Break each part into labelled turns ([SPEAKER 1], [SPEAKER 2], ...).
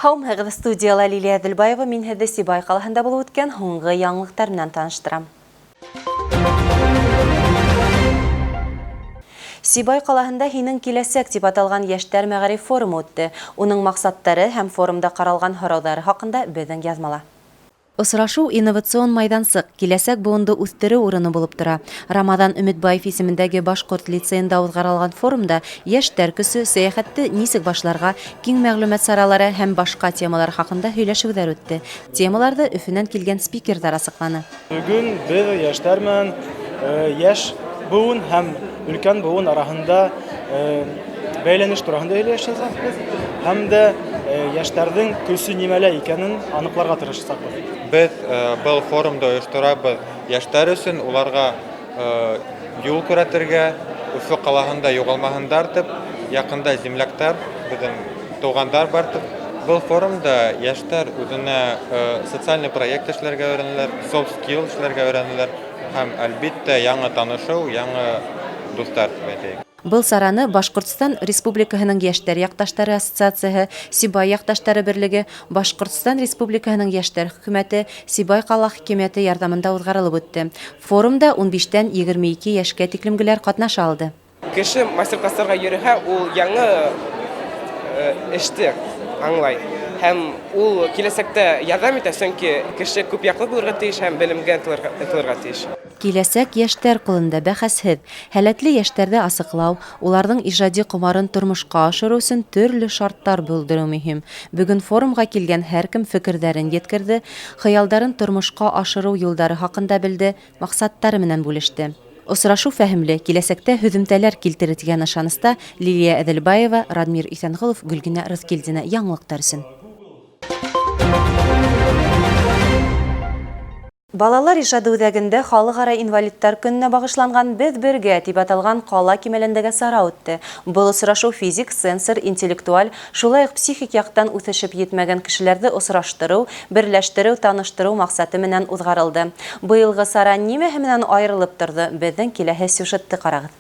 [SPEAKER 1] Һаумыһығыҙ, студияла Лилия Әҙелбаева, мин һеҙҙе Сибай ҡалаһында булып үткән һуңғы яңылыҡтар менән таныштырам. Сибай ҡалаһында Һинең киләсәк тип аталған йәштәр мәғариф форумы үтте. Уның маҡсаттары һәм форумда ҡаралған һорауҙары хаҡында беҙҙең яҙмала. Осрашыу инновацион майҙансыҡ, киләсәк быуынды үҫтереү урыны булып тора. Рамаҙан Өмөтбаев исемендәге башҡорт лицейында уҙғарылған форумда йәштәр көсө, сәйәхәтте нисек башларға, киң мәғлүмәт саралары һәм башҡа темалар хаҡында һөйләшеүҙәр үтте. Темаларҙы Өфөнән килгән спикерҙар асыҡланы.
[SPEAKER 2] Бөгөн беҙ йәштәр менән йәш быуын һәм өлкән быуын араһында бәйләнеш тураһында һөйләшәсәкбеҙ һәм дә йәштәрҙең көсө нимәлә икәнен аныҡларға тырышасаҡбыҙ.
[SPEAKER 3] Беҙ был форумды ойошторабыҙ йәштәр өсөн, уларға юл күрһәтергә, Өфө ҡалаһында юғалмаһындар тип, яҡында земляктар, беҙҙең туғандар бар тип. Был форумда йәштәр үҙенә социальный проект эшләргә өйрәнәләр, soft skill эшләргә өйрәнәләр һәм, әлбиттә, яңы танышыу, яңы дуҫтар тип әйтәйек.
[SPEAKER 1] Был сараны Башҡортостан Республикаһының Йәштәр яҡташтары ассоциацияһы, Сибай яҡташтары берлеге, Башҡортостан Республикаһының Йәштәр хөкүмәте, Сибай ҡала хакимиәте ярҙамында уҙғарылып үтте. Форумда 15-тән 22 йәшкә тиклемгеләр ҡатнаша алды.
[SPEAKER 4] Кеше мастер-класстарға йөрөһә, ул яңы эште аңлай. Һәм ул киләсәктә ярҙам итә, сөнки кеше күп яҡлы булырға тейеш һәм белемгә ынтылырға тейеш.
[SPEAKER 1] Киләсәк йәштәр ҡулында бәхәсһеҙ. Һәләтле йәштәрҙе асыҡлау, уларҙың ижади ҡомарын тормошҡа ашырыу өсөн төрлө шарттар булдырыу мөһим. Бөгөн форумға килгән һәр кем фекерҙәрен еткерҙе, хыялдарын тормошҡа ашырыу юлдары хаҡында белде, маҡсаттары менән бүлеште. Осрашыу фәһемле, киләсәктә һөҙөмтәләр килтерер тигән ышаныста Лилия Әҙелбаева, Радмир Иҫәнғолов, Гөлгенә Рыҫкилдина яңылыҡтар өсөн. Балалар ижады үҙәгендә халыҡ-ара инвалидтар көнөнә бағышланған Беҙ бергә тип аталған ҡала кимәлендәге сара үтте. Был осрашыу физик, сенсор, интеллектуаль, шулай уҡ психик яҡтан үҫешеп етмәгән кешеләрҙе осраштырыу, берләштереү, таныштырыу маҡсаты менән уҙғарылды. Быйылғы сара нимәһе менән айырылып торҙо? Беҙҙең киләһе сюжетты ҡарағыҙ.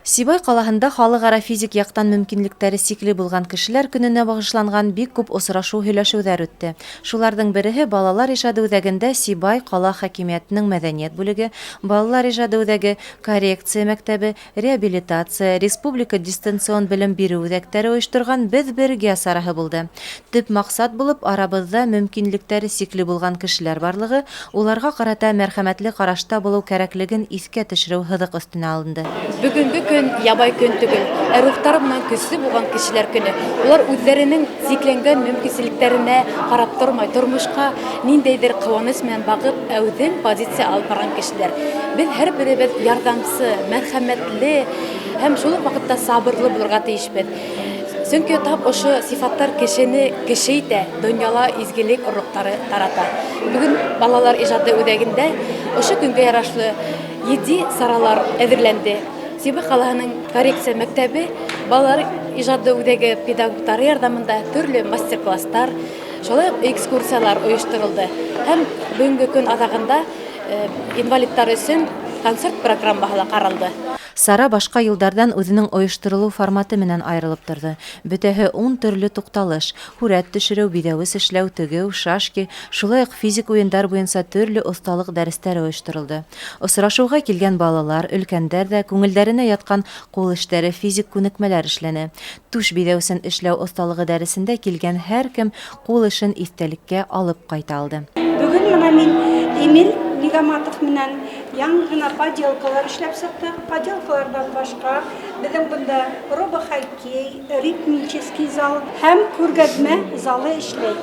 [SPEAKER 1] Сибай ҡалаһында халыҡ-ара физик яҡтан мөмкинлектәре сикле булған кешеләр көнөнә бағышланған бик күп осрашыу-һөйләшеүҙәр үтте. Шуларҙың береһе балалар ижады үҙәгендә Сибай ҡала хакимиәтенең мәҙәниәт бүлеге, балалар ижады үҙәге, коррекция мәктәбе, реабилитация, республика дистанцион белем биреү үҙәктәре ойошторған Беҙ бергә сараһы булды. Төп маҡсат булып арабыҙҙа мөмкинлектәре сикле булған кешеләр барлығы, уларға ҡарата мәрхәмәтле ҡарашта булыу кәрәклеген иҫкә төшөрөү һыҙыҡ өҫтөнә алынды.
[SPEAKER 5] Бөгөнгө көн ябай көн түгел, ә рухтары менән көслө булған кешеләр көнө. Улар үҙҙәренең сикләнгән мөмкинселектәренә ҡарап тормай, тормошҡа ниндәйҙер ҡыуаныс менән бағып, әүҙем позиция алып барған кешеләр. Беҙ һәр беребеҙ ярҙамсы, мәрхәмәтле һәм шул уҡ ваҡытта сабырлы булырға тейешбеҙ. Сөнки тап ошо сифаттар кешене кеше итә, донъяла изгелек орлоҡтары тарата. Бөгөн балалар ижады үҙәгендә ошо көнгә ярашлы етди саралар әҙерләнде. Сибай ҡалаһының коррекция мәктәбе балалар ижады үҙәге педагогтары ярҙамында төрлө мастер-класстар, шулай уҡ экскурсиялар ойошторолдо. Һәм бөгөнгө көн аҙағында инвалидтар өсөн концерт программаһы ла ҡаралды.
[SPEAKER 1] Сара башҡа йылдарҙан үҙенең ойошторолоу форматы менән айырылып торҙо. Бөтәһе 10 төрлө туҡталыш, һүрәт төшөрөү, биҙәүес эшләү, тегеү, шашки, шулай уҡ физик уйындар буйынса төрлө оҫталыҡ дәрестәре ойошторолдо. Осрашыуға килгән балалар, өлкәндәр ҙә күңелдәренә ятҡан ҡул эштәре, физик күнекмәләр эшләне. Түш биҙәүесен эшләү оҫталығы дәресендә килгән һәр кем ҡул эшен иҫтәлеккә алып ҡайта алды.
[SPEAKER 6] Бөгөн бына мин Эмиль Нигаматов менән яңы ғына поделкалар эшләп сыҡтыҡ. Поделкаларҙан башҡа беҙҙең бында робохоккей, ритмический зал һәм күргәҙмә залы эшләй.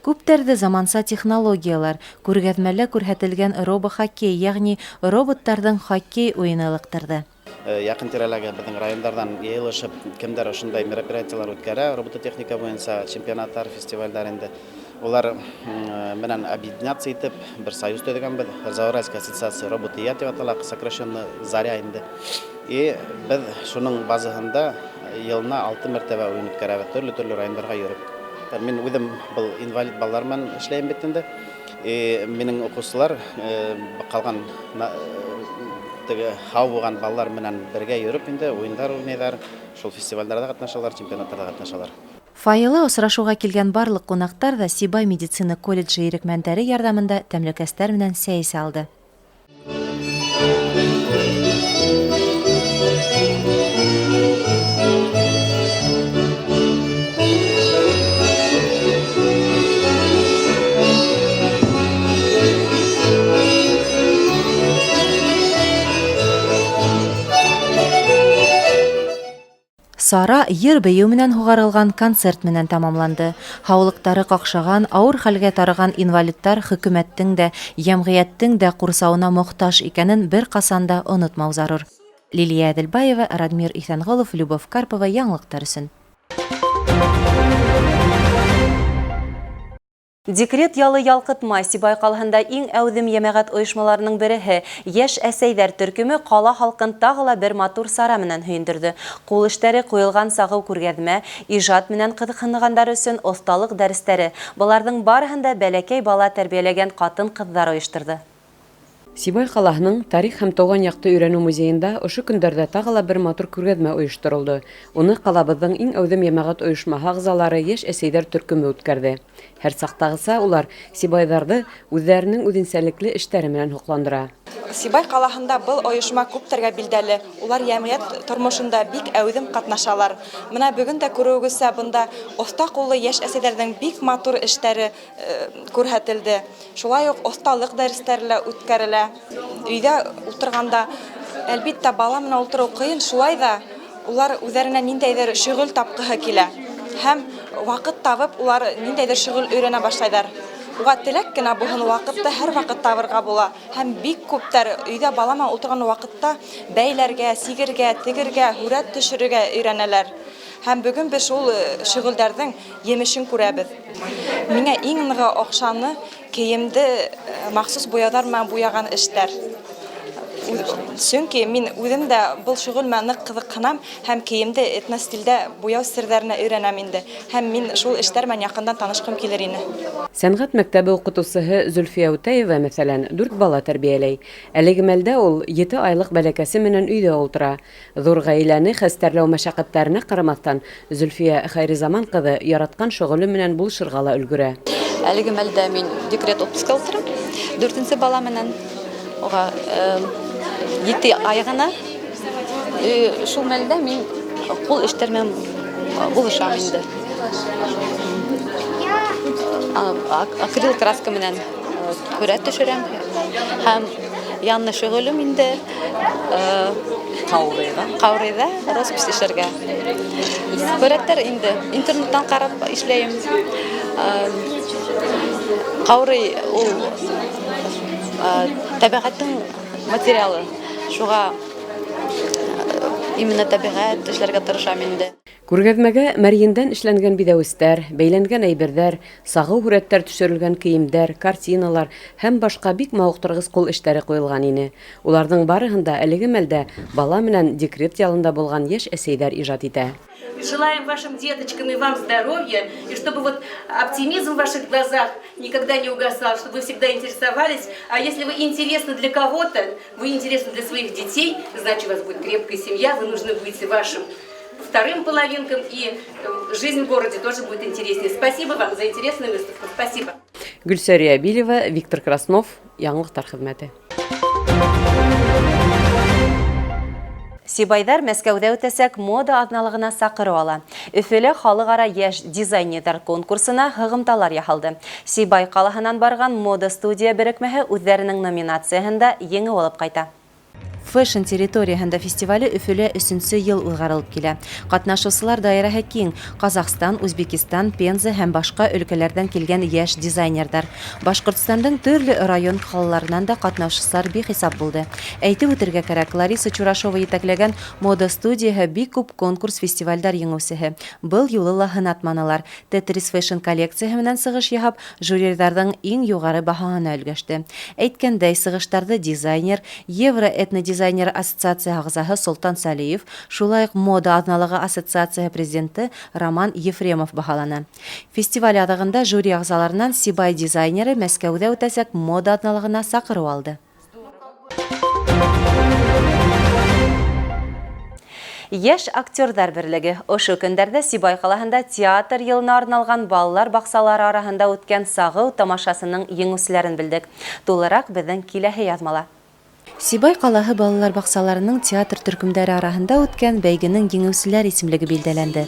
[SPEAKER 1] Күптәрҙе заманса технологиялар, күргәҙмәлә күрһәтелгән робохоккей, йәғни роботтарҙың хоккей уйыны ылыҡтырҙы.
[SPEAKER 7] Яҡын тирәләге беҙҙең райондарҙан йыйылышып, кемдәр ошондай мероприятиялар үткәрә, робототехника буйынса чемпионаттар, фестивалдәр инде. Улар менән объединяться итеп, бер союз төҙөгәнбеҙ. Зауральская ассоциация роботы я тип атала, сокращенно Заря инде. И беҙ шуның базаһында йылына 6 мәртәбә уйын үткәрәбеҙ, төрлө-төрлө райондарға йөрөп. Мин үҙем был инвалид балалар менән эшләйем бит инде. И минең уҡыусылар ҡалған теге һау булған балалар менән бергә йөрөп инде уйындар уйнайҙар, шул фестивалдәрҙә ҡатнашалар, чемпионаттарҙа ҡатнашалар.
[SPEAKER 1] Фойела осрашыуға килгән барлыҡ ҡунаҡтар ҙа Сибай медицина колледжы ирекмәндәре ярҙамында тәмлекәстәр менән сәй эсә алды. Сара йыр-бейеү менән һуғарылған концерт менән тамамланды. Һаулыҡтары ҡаҡшаған, ауыр хәлгә тарыған инвалидтар хөкүмәттең дә, йәмғиәттең дә ҡурсауына мохтаж икәнен бер ҡасан да онотмау зарур. Лилия Әҙелбаева, Радмир Иҫәнғолов, Любовь Карпова яңылыҡтар өсөн. Декрет ялы ялҡытмай. Сибай ҡалаһында иң әүҙем йәмәғәт ойошмаларының береһе Йәш әсәйҙәр төркөмө ҡала халҡын тағы ла бер матур сара менән һөйөндөрҙө. Ҡул эштәре ҡуйылған сағыу күргәҙмә, ижад менән ҡыҙыҡһынғандар өсөн оҫталыҡ дәрестәре. Быларҙың барыһын да бәләкәй бала тәрбиәләгән ҡатын-ҡыҙҙар ойошторҙо.
[SPEAKER 8] Сибай ҡалаһының тарих һәм тыуған яҡты өйрәнеү музейында ошо көндәрҙә тағы ла бер матур күргәҙмә ойошторолдо. Уны ҡалабыҙҙың иң әүҙем йәмәғәт ойошмаһы ағзалары Йәш әсәйҙәр төркөмө үткәрҙе. Һәр саҡтағыса улар сибайҙарҙы үҙҙәренең үҙенсәлекле эштәре менән һоҡландыра.
[SPEAKER 9] Сибай ҡалаһында был ойошма күптәргә билдәле. Улар йәмғиәт тормошонда бик әүҙем ҡатнашалар. Мына бөгөн дә күреүегеҙсә, бында оҫта ҡуллы йәш әсәйҙәрҙең бик матур эштәре күрһәтелде. Шулай уҡ оҫталыҡ дәрестәре лә үткәрелә. Өйҙә ултырғанда, әлбиттә, бала менән ултырыу ҡыйын, шулай ҙа улар үҙҙәренә ниндәйҙер шөғөл тапҡыһы килә. Һәм ваҡыт табып, улар ниндәйҙер шөғөл өйрәнә башлайҙар. Уға теләк кенә булһын, ваҡытты һәр ваҡыт табырға була. Һәм бик күптәр өйҙә бала менән ултырған ваҡытта бәйләргә, сигергә, тегергә, һүрәт төшөрөргә өйрәнәләр. Һәм бөгөн беҙ шул шөғөлдәрҙең емешен күрәбеҙ. Миңә иң нығы оҡшаны кейемде махсус буяуҙар менән буяған эштәр. Сөнки мин үҙем дә был шөғөл менән ныҡ ҡыҙыҡһынам һәм кейемде этностилдә буяу серҙәренә өйрәнәм инде. Һәм мин шул эштәр менән яҡындан танышҡым килер ине.
[SPEAKER 8] Сәнғәт мәктәбе уҡытыусыһы Зөлфиә Үтәева, мәҫәлән, 4 бала тәрбиәләй. Әлеге мәлдә ул 7 айлыҡ бәләкәсе менән өйҙә ултыра. Ҙур ғаиләне хәстәрләү мәшәҡәттәренә ҡарамаҫтан, Зөлфиә Хәйризаман ҡыҙы яратҡан шөғөлө менән булышырға ла өлгөрә.
[SPEAKER 10] Әлеге мәлдә мин декрет отпускта ултырам. 4-нсе бала менән уға 7 ай ғына. Шул мәлдә мин ҡул эштәр менән булышам инде. Акрил краска менән һүрәт төшөрәм. Һәм янны шөғөлөм инде, ҡаурыйҙа роспись эшләргә. Һүрәттәр инде интернеттан ҡарап эшләйем. Ҡаурый ул тәбиғәттең материалы. Шуға именно тәбиғәт эшләргә тырышам инде.
[SPEAKER 8] Күргәҙмәгә мәрйендән эшләнгән биҙәүестәр, бәйләнгән әйберҙәр, сағыу һүрәттәр төшөрөлгән кейемдәр, картиналар һәм башҡа бик мауыҡтырғыс ҡул эштәре ҡуйылған ине. Уларҙың барыһын да әлеге мәлдә бала менән декрет ялында булған йәш әсәйҙәр ижад итә.
[SPEAKER 11] Желаем вашим деточкам и вам здоровья, и чтобы оптимизм в ваших глазах никогда не угасал, чтобы вы всегда интересовались. А если вы интересны для кого-то, вы интересны для своих детей, значит, у вас будет крепкая семья, вы нужны будете вашим вторым половинкам, и жизнь в городе тоже будет интереснее. Спасибо вам за интересную выставку. Спасибо.
[SPEAKER 8] Гөлсәрия Билева, Виктор Краснов, Яңылыҡтар хеҙмәте.
[SPEAKER 1] Сибайҙар Мәскәүҙә үтәсәк мода аҙналығына саҡырыу ала. Өфөлә халыҡ-ара йәш дизайнерҙар конкурсына һығымталар яһалды. Сибай ҡалаһынан барған мода студия берекмәһе үҙҙәренең номинацияһында еңеү алып ҡайта. Фэшн территорияһында фестивале Өфөлә өсөнсө йыл уҙғарылып килә. Ҡатнашыусылар даирәһе киң. Ҡаҙағстан, Үзбекистан, Пенза һәм башҡа өлкәләрҙән килгән йәш дизайнерҙар. Башҡортостандың төрлө район ҡалаларынан да ҡатнашыусылар бихисап булды. Әйтеп үтергә кәрәк, Лариса Чурашова етәкләгән мода студияһы бик күп конкурс фестивальдар еңеүсеһе. Был юлы ла һынатманылар. Тетрис фэшн коллекцияһы менән сығыш яһап, жюриҙарҙың иң юғары баһаһына өлгәште. Әйткәндәй, сығыштарҙы дизайнер, Евро этнодизайнер Дизайнер ассоциацияһы ағзаһы Солтан Салиев, шулай уҡ мода аҙналығы ассоциацияһы президенты Роман Ефремов баһаланы. Фестиваль аҙағында жюри ағзаларынан Сибай дизайнеры Мәскәүҙә үтәсәк мода аҙналығына саҡырыу алды. Йәш актерҙар берлеге ошо көндәрҙә Сибай ҡалаһында театр йылына арналған балалар баҡсалары араһында үткән сағыу тамашасының еңеүселәрен белдек. Тулыраҡ беҙҙең киләһе яҙмала. Сибай ҡалаһы балалар баҡсаларының театр төркөмдәре араһында үткән бәйгенең еңеүселәр исемлеге билдәләнде.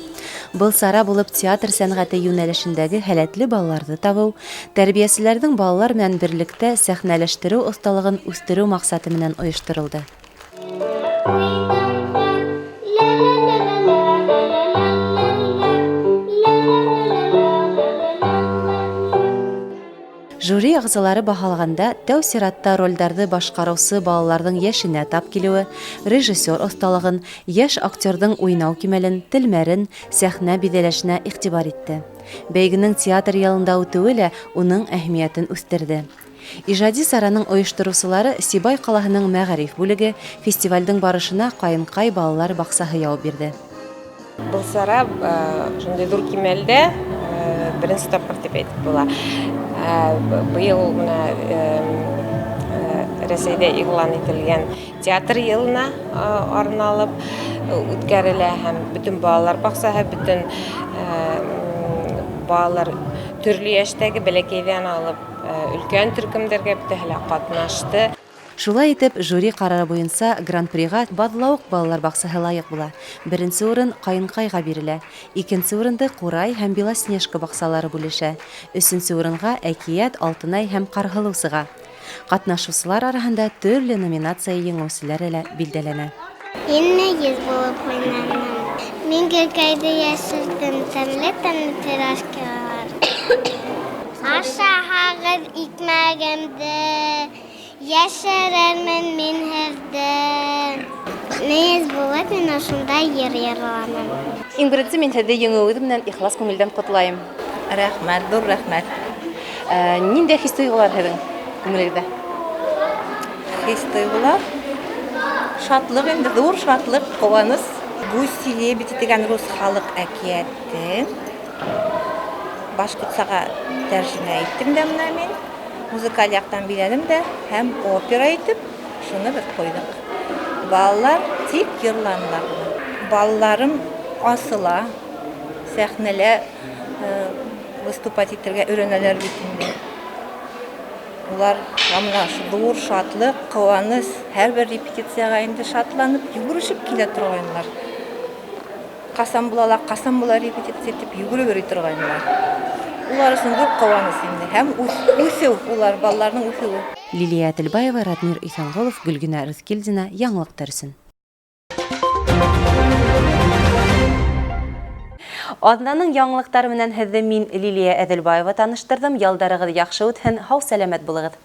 [SPEAKER 1] Был сара булып театр сәнғәте йүнәлешендәге һәләтле балаларҙы табыу, тәрбиәселәрҙең балалар менән берлектә сәхнәләштереү оҫталығын үҫтереү маҡсаты менән ойошторолдо. Жюри ағзалары баһалағанда, тәү сиратта ролдәрҙе башҡарыусы балаларҙың йәшенә тап килеүе, режиссер оҫталығын, йәш актерҙың уйнау кимәлен, телмәрен, сәхнә биҙәләшенә иғтибар итте. Бәйгенең театр йылында үтеүе лә уның әһәмиәтен үҫтерҙе. Ижади сараның ойоштороусылары Сибай ҡалаһының мәғариф бүлеге фестивалдең барышына Ҡайынҡай балалар баҡсаһы яуап бирҙе.
[SPEAKER 12] Был сара шундай ҙур кимәлдә беренсе тапҡыр тип әйтеп була. Быйыл бына Рәсәйҙә иғлан ителгән театр йылына арналып үткәрелә һәм бөтөн балалар баҡсаһы, бөтөн балалар төрлө йәштәге бәләкәйҙән алып өлкән төркөмдәргә бөтәһе лә ҡатнашты.
[SPEAKER 1] Шулай итеп, жюри ҡарары буйынса Гран-приға Баҙлауыҡ балалар баҡсаһы лайыҡ була. Беренсе урын Ҡайынҡайға бирелә. Икенсе урынды Ҡурай һәм Белоснежка баҡсалары бүлешә. Өсөнсө урынға Әкиәт, Алтынай һәм Ҡарһылыу сыға. Ҡатнашыусылар араһында төрлө номинация еңеүселәре лә билдәләнә.
[SPEAKER 13] Мин мөгөҙ булып уйнаным. Мин гөлкәйҙе йәшерҙем, тәмле-тәмле пирожкилар. Ашаһағыҙ икмәгемде, йәшерермен мин һеҙҙе. Мейез булып мин ошонда йыр йырланым.
[SPEAKER 1] Иң беренсе мин һеҙҙе еңеүегеҙ менән ихлас күңелдән ҡотлайым.
[SPEAKER 14] Рәхмәт, ҙур рәхмәт.
[SPEAKER 1] Ниндәй хис-тойғолар һеҙҙең күңелегеҙҙә?
[SPEAKER 14] Хис-тойғолар? Шатлыҡ инде, ҙур шатлыҡ, ҡыуаныс. Гуси лебеди тигән рус халыҡ әкиәтен башҡортсаға тәржемә иттем дә бына мин. Музыкаль яҡтан биләнем дә һәм опера итеп шуны беҙ ҡуйҙыҡ. Балалар тик йырланылар ғына. Балаларым асыла, сәхнәлә выступать итергә өйрәнәләр бит инде. Улар бына ҙур шатлыҡ, ҡыуаныс, һәр бер репетицияға инде шатланып, йүгерешеп килә торғайнылар. Ҡасан була ла, ҡасан була репетиция тип йүгереп йөрөй торғайнылар. Улар өсөн ҙур ҡыуаныс инде. Һәм үҫеү, улар балаларҙың үҫеүе.
[SPEAKER 1] Лилия Әтелбаева, Радмир Иҫәнғолов, Гөлгенә Рыҫкилдина, яңылыҡтар өсөн. Аҙнаның яңылыҡтары менән һеҙҙе мин, Лилия Әҙелбаева, таныштырҙым. Ялдарығыҙ яҡшы үтһен, һау-сәләмәт булығыҙ.